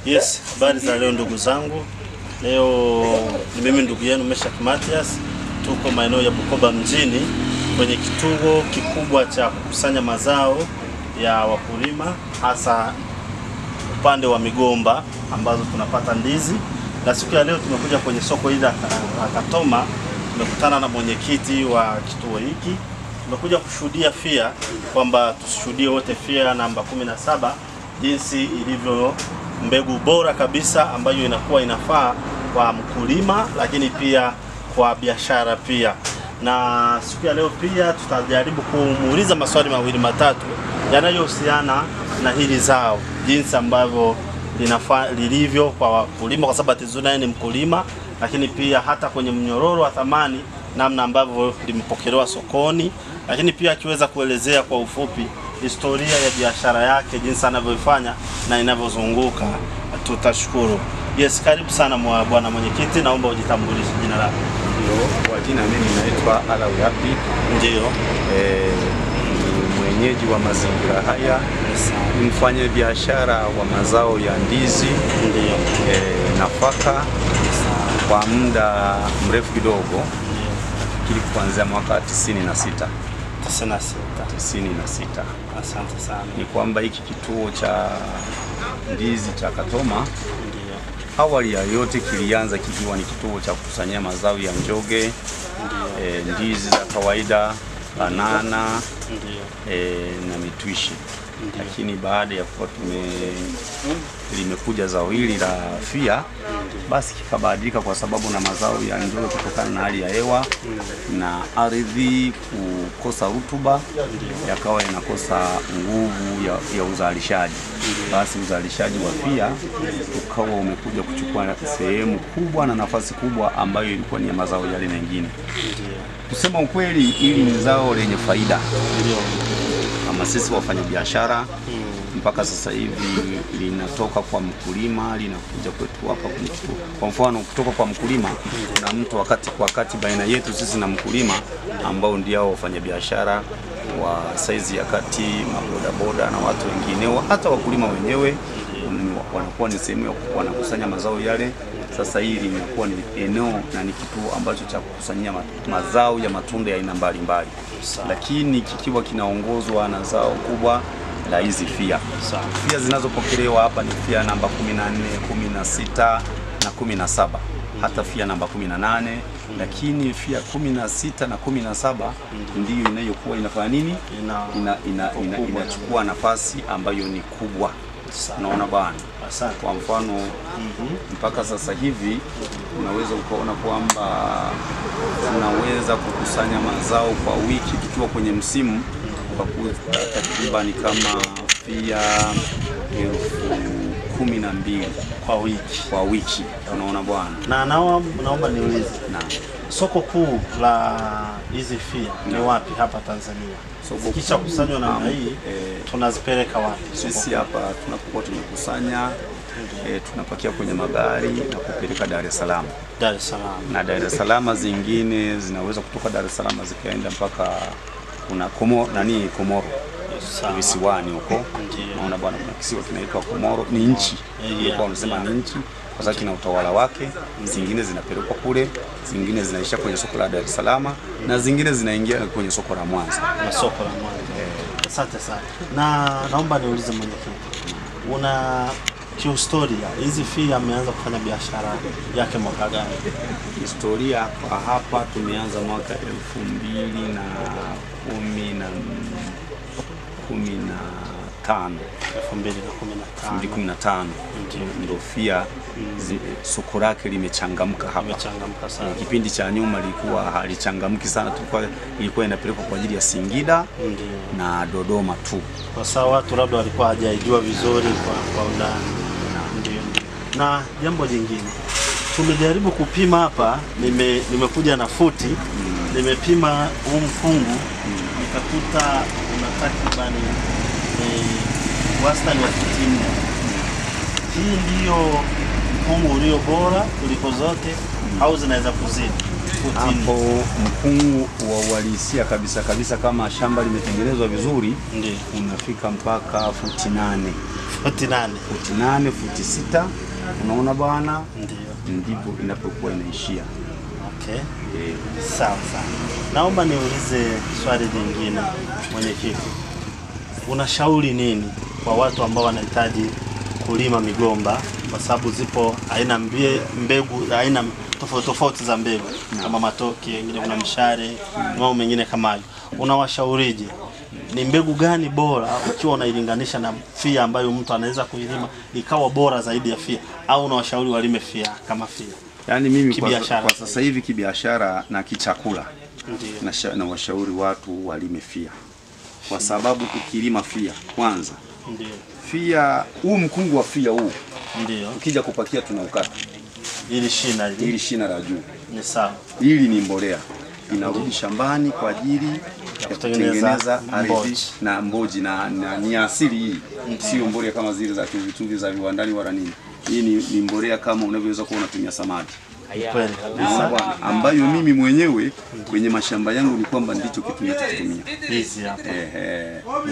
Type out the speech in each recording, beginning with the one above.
Yes, habari za leo ndugu zangu. Leo ni mimi ndugu yenu Meshack Mathias. Tuko maeneo ya Bukoba mjini kwenye kituo kikubwa cha kukusanya mazao ya wakulima, hasa upande wa migomba ambazo tunapata ndizi. Na siku ya leo tumekuja kwenye soko hili la Katoma, tumekutana na mwenyekiti wa kituo hiki. Tumekuja kushuhudia FIA, kwamba tushuhudie wote FIA namba 17 jinsi ilivyo mbegu bora kabisa ambayo inakuwa inafaa kwa mkulima, lakini pia kwa biashara pia. Na siku ya leo pia tutajaribu kumuuliza maswali mawili matatu yanayohusiana na hili zao, jinsi ambavyo linafaa lilivyo kwa wakulima, kwa sababu Tizuna ni mkulima, lakini pia hata kwenye mnyororo wa thamani namna ambavyo limepokelewa sokoni, lakini pia akiweza kuelezea kwa ufupi historia ya biashara yake, jinsi anavyoifanya na inavyozunguka, tutashukuru. Yes, karibu sana bwana mwenyekiti, naomba ujitambulishe jina lako. Ndio, kwa jina mimi naitwa Alawi Abdi. Ndio. Ni mwenyeji wa mazingira haya. Yes. Ni mfanya biashara wa mazao ya ndizi. Ndio. Nafaka kwa muda mrefu kidogo. Nafikiri kuanzia mwaka 96. 96. Asante sana. Ni kwamba hiki kituo cha ndizi cha Katoma, ndio, awali ya yote kilianza kikiwa ni kituo cha kukusanyia mazao ya njoge, ndizi za kawaida, banana, na mitwishi. Lakini baada ya kuwa limekuja zao hili la FIA, basi kikabadilika kwa sababu na mazao ya njoge kutokana na hali ya hewa na ardhi kukosa rutuba, yakawa yanakosa nguvu ya uzalishaji. Basi uzalishaji wa FIA ukawa umekuja kuchukua sehemu kubwa na nafasi kubwa ambayo ilikuwa ni ya mazao yale mengine. Kusema ukweli, hili ni zao lenye faida. Kama sisi wafanyabiashara mpaka sasa hivi linatoka kwa mkulima linakuja kwetu hapa kwenye kituo. Kwa mfano kutoka kwa mkulima na mtu wakati kwa wakati baina yetu sisi na mkulima ambao ndio wafanyabiashara wa saizi ya kati, mabodaboda na watu wengine, hata wakulima wenyewe wanakuwa ni sehemu ya wanakusanya mazao yale. Sasa hili linakuwa ni eneo na ni kituo ambacho cha kukusanyia mazao ya matunda ya aina mbalimbali, lakini kikiwa kinaongozwa na zao kubwa la hizi FIA. FIA zinazopokelewa hapa ni FIA namba 14, 16 na 17, hata FIA namba 18, lakini FIA 16 na 17 ndiyo inayokuwa inafanya nini? Inachukua nafasi ambayo ni kubwa. Naona bwana. Kwa mfano mpaka sasa hivi unaweza ukaona kwamba tunaweza kukusanya mazao kwa wiki tukiwa kwenye msimu ukakuta takriban kama FIA 12,000 kwa wiki. Kwa wiki. Unaona bwana. Na naomba niulize. Na soko kuu la hizi FIA ni wapi hapa Tanzania? Kisha kusanywa namna hii tunazipeleka wapi? Sisi hapa tunapokuwa tumekusanya tunapakia kwenye magari na kupeleka Dar es Salaam. Dar es Salaam. Na Dar es Salaam zingine zinaweza kutoka Dar es Salaam zikaenda mpaka kuna Komoro. Visiwani huko. Naona bwana kuna kisiwa kinaitwa Komoro, ni nchi. Kwa unasema ni nchi kwa sababu kina utawala wake. Zingine zinapelekwa kule, zingine zinaisha kwenye soko la Dar es Salaam na zingine zinaingia kwenye soko la Mwanza. Na soko la Mwanza. Asante sana. Na naomba niulize mwenyekiti, una kihistoria hizi FIA ameanza kufanya biashara yake mwaka gani? Historia kwa hapa tumeanza mwaka 2015. 2015 ndio FIA soko lake limechangamka hapa. Limechangamka sana. Kipindi cha nyuma lilikuwa halichangamki sana, ilikuwa inapelekwa kwa ajili ya Singida na Dodoma tu. Kwa sababu watu labda walikuwa hajaijua vizuri kwa undani. Ndio. Na jambo jingine, tumejaribu kupima hapa, nimekuja na futi, nimepima huu mkungu nikakuta una takriban wastani wa futi 4. Hii ndio mkungu ulio bora kuliko zote au zinaweza kuzidi? Hapo mkungu wa uhalisia kabisa kabisa, kama shamba limetengenezwa vizuri, Ndiyo. unafika mpaka futi 8. Futi 8. Futi 8, futi 6. Unaona bwana? Ndiyo. Ndipo inapokuwa inaishia. Okay. Sawa sawa. Naomba niulize swali jingine, mwenyekiti. Unashauri nini kwa watu ambao wanahitaji kulima migomba, kwa sababu zipo aina mbegu, aina tofauti tofauti za mbegu kama matoke, wengine kuna mshare, mambo mengine kama hayo. Unawashaurije? Ni mbegu gani bora ukiwa unailinganisha na fia ambayo mtu anaweza kuilima ikawa bora zaidi ya fia, au unawashauri walime fia kama fia? Yaani mimi Kibiashara. kwa sasa hivi kibiashara na kichakula Ndiyo. na washauri watu walime fia, kwa sababu ukilima fia kwanza, Ndiyo. fia huu mkungu wa fia huu Ndiyo. ukija kupakia tunaukata Ili shina hili ili shina la juu, ni sawa. ili ni mbolea inarudi shambani kwa ajili ya kutengeneza ardhi mboji. na mboji na ni asili hii, sio mbolea kama zile za chumvi za viwandani wala nini. Hii ni mbolea kama unavyoweza kuwa unatumia samadi Kweli kabisa. Bwana, ambayo mimi mwenyewe kwenye mashamba yangu ni kwamba ndicho kitu ninachokitumia. Hizi hapa.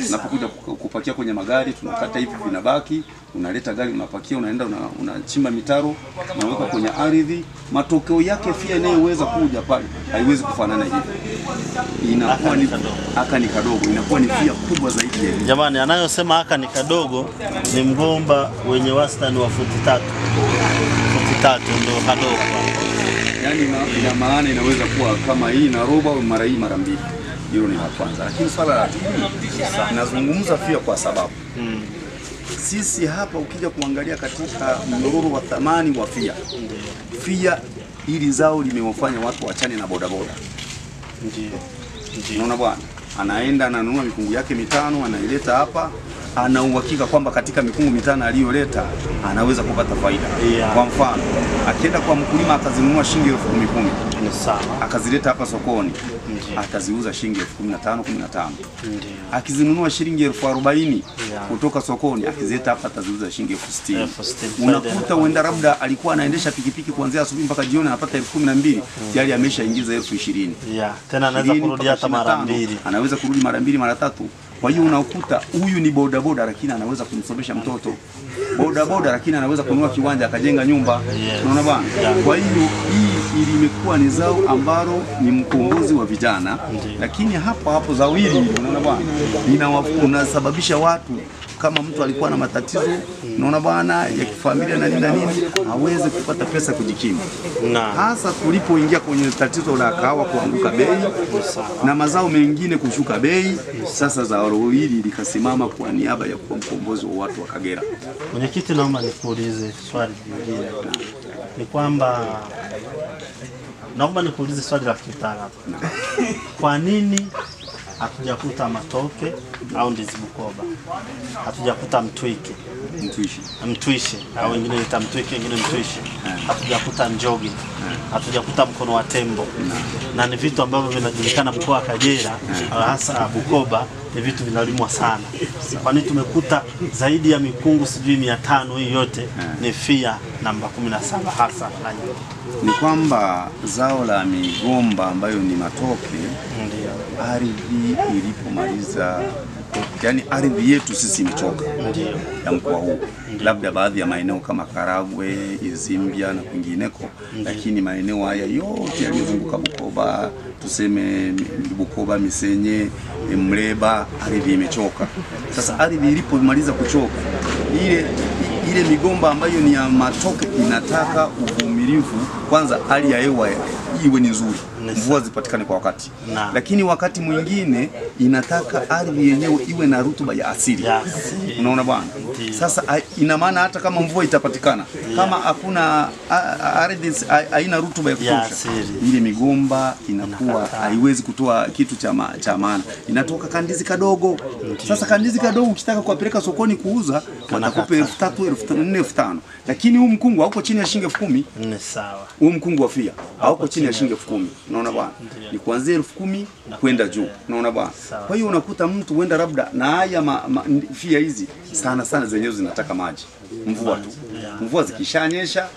Unapokuja kupakia kwenye magari tunakata hivi vinabaki, unaleta gari unapakia, unaenda unachimba mitaro, unaweka kwenye ardhi. Matokeo yake fia inayoweza kuja pale haiwezi kufanana hivi. Inakuwa ni aka ni kadogo, inakuwa ni fia kubwa zaidi ya hivi. Jamani, anayosema haka ni kadogo ni mgomba wenye wastani wa futi 3. Futi 3 ndio kadogo. Yaani ina maana inaweza kuwa kama hii na robo au mara hii mara mbili. Hilo ni la kwanza. Lakini swala la pili, nazungumza fia kwa sababu sisi hapa ukija kuangalia katika mnyororo wa thamani wa fia, fia ili zao limewafanya watu waachane na bodaboda. Ndiyo. Unaona bwana, anaenda ananunua mikungu yake 5 anaileta hapa, ana uhakika kwamba katika mikungu 5 aliyoleta anaweza kupata faida. Yeah. Kwa mfano, akienda kwa mkulima akazinunua shilingi 10,000 Ni sawa. akazileta hapa sokoni Ndiyo. ataziuza shilingi 15,000 15. Ndiyo. Akizinunua shilingi 40,000 Yeah. kutoka sokoni akizileta hapa ataziuza shilingi 60,000. 60,000. Unakuta huenda labda alikuwa anaendesha pikipiki kuanzia asubuhi mpaka jioni anapata 12,000, tayari ameshaingiza 20,000. Yeah. Tena anaweza kurudi hata mara 2. Anaweza kurudi mara 2 mara 3. Kwa hiyo unakuta huyu ni bodaboda lakini anaweza kumsomesha mtoto. Bodaboda lakini anaweza kununua kiwanja akajenga nyumba. Yes. Unaona bwana? Yeah. Kwa hiyo hii limekuwa ni zao ambalo ni mkombozi wa vijana. Lakini hapo hapo zao hili unaona bwana, unasababisha watu kama mtu alikuwa na matatizo unaona bwana ya kifamilia na nini na nini aweze kupata pesa kujikimu. Na hasa tulipoingia kwenye tatizo la kahawa kuanguka bei na mazao mengine kushuka bei, sasa zao hili likasimama kwa niaba ya kuwa mkombozi wa watu wa Kagera. Mwenyekiti, naomba nikuulize swali jingine. Ni kwamba naomba nikuulize swali la kitaalamu. Kwa nini hatujakuta matoke au ndizi Bukoba? Hatujakuta mtwike. Mtwishi au wengine ni mtwike, wengine mtwishi. Hatujakuta njoge. Hatujakuta mkono wa tembo. Na ni vitu ambavyo vinajulikana mkoa wa Kagera, hasa Bukoba, ni vitu vinalimwa sana. Kwa nini tumekuta zaidi ya mikungu sijui 500 hii yote ni fia namba 17 hasa na nyingi? Ni kwamba zao la migomba ambayo ni matoke, Ndiyo. ardhi ilipomaliza, yani ardhi yetu sisi imechoka ya mkoa huu, labda baadhi ya maeneo kama Karagwe, Izimbia na kwingineko, lakini maeneo haya yote yaliyozunguka Bukoba, tuseme Bukoba, Misenye, Mleba, ardhi imechoka. Sasa ardhi ilipomaliza kuchoka, ile migomba ambayo ni ya matoke inataka uvumilivu. Kwanza hali ya hewa iwe ni nzuri, mvua zipatikane kwa wakati. Lakini wakati mwingine inataka ardhi yenyewe iwe na rutuba ya asili. Unaona bwana? Sasa ina maana hata kama mvua itapatikana, kama hakuna ardhi haina rutuba ya kutosha, ile migomba inakuwa haiwezi kutoa kitu cha maana. Inatoka kandizi kadogo. Sasa kandizi kadogo ukitaka kuwapeleka sokoni kuuza, watakupa 3,000, 4,000, 5,000. Lakini huu mkungu hauko chini ya shilingi 10,000. Ni sawa. Huu mkungu wa fia hauko chini ya shilingi 10,000. Unaona bwana? Ni kuanzia 10,000 kwenda juu. Unaona bwana? Kwa hiyo unakuta mtu huenda labda na haya fia hizi sana sana na zenyewe zinataka maji, mvua tu. Mvua zikishanyesha,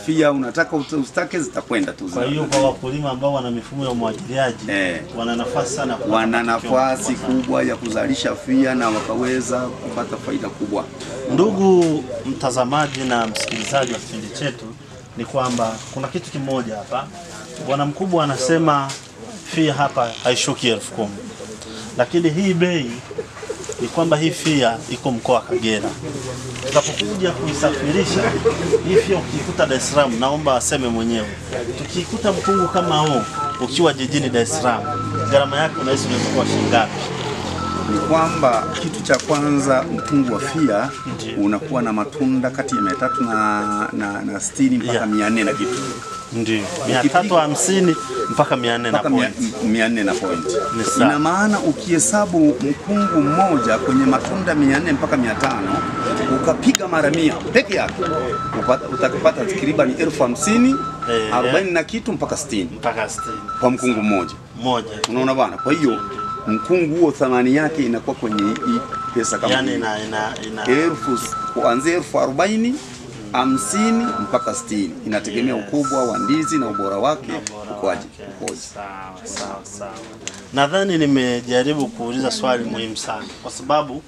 fia unataka usitake zitakwenda tu. Kwa hiyo kwa wakulima ambao wana mifumo ya umwagiliaji wana nafasi sana, wana nafasi kubwa ya kuzalisha fia na wakaweza kupata faida kubwa. Ndugu mtazamaji na msikilizaji wa kipindi chetu, ni kwamba kuna kitu kimoja hapa. Bwana mkubwa anasema fia hapa haishuki 10,000. Lakini hii bei ni kwamba hii fia iko mkoa wa Kagera. Tutapokuja kuisafirisha hii fia ukikuta Dar es Salaam, naomba aseme mwenyewe. Tukikuta mkungu kama huu ukiwa jijini Dar es Salaam, gharama yake unahisi inaweza kuwa shilingi ngapi? Ni kwamba kitu cha kwanza, mkungu wa fia unakuwa na matunda kati ya 360 mpaka 400 na kitu. Ndio. 350 mpaka 400 na point. 400 na point. Ina maana ukihesabu mkungu mmoja kwenye matunda 400 mpaka 500, ukapiga mara 100 peke yake, utakapata takriban 50,000, 40 na kitu mpaka 60. Mpaka 60. Kwa mkungu mmoja. Unaona bwana? Kwa hiyo mkungu huo thamani yake inakuwa kwenye hii pesa kama yani ina elfu kuanzia 40,000, 50 mpaka 60, inategemea ukubwa wa ndizi na ubora wake ukoaje. Sawa. Nadhani nimejaribu kuuliza swali muhimu sana, kwa sababu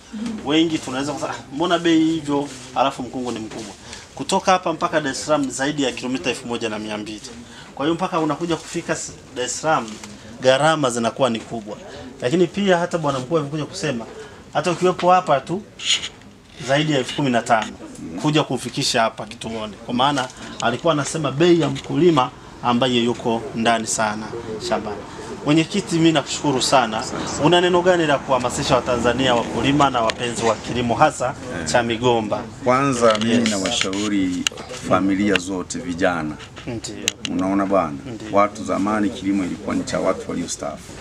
wengi tunaweza kusema mbona bei hivyo alafu mkungu ni mkubwa. Kutoka hapa mpaka Dar es Salaam zaidi ya kilomita 1200. Kwa hiyo mpaka unakuja kufika Dar es Salaam gharama zinakuwa ni kubwa. Lakini pia hata bwana mkuu alikuja kusema hata ukiwepo hapa tu zaidi ya 15,000 kuja kufikisha hapa kituoni. Kwa maana alikuwa anasema bei ya mkulima ambaye yuko ndani sana shambani. Mwenyekiti, mimi nakushukuru sana. Una neno gani la kuhamasisha Watanzania wakulima na wapenzi wa kilimo hasa cha migomba? Kwanza mimi nawashauri familia zote, vijana. Ndio. Unaona bwana, watu zamani kilimo ilikuwa ni cha watu waliostaafu.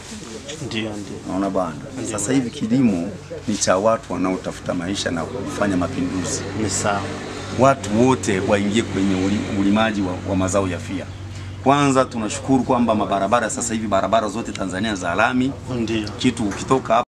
Ndio. Unaona bwana, sasa hivi kilimo ni cha watu wanaotafuta maisha na kufanya mapinduzi. Ni sawa. Watu wote waingie kwenye ulimaji wa mazao ya fia. Kwanza tunashukuru kwamba mabarabara sasa hivi, barabara zote Tanzania za lami. Ndio. Kitu ukitoka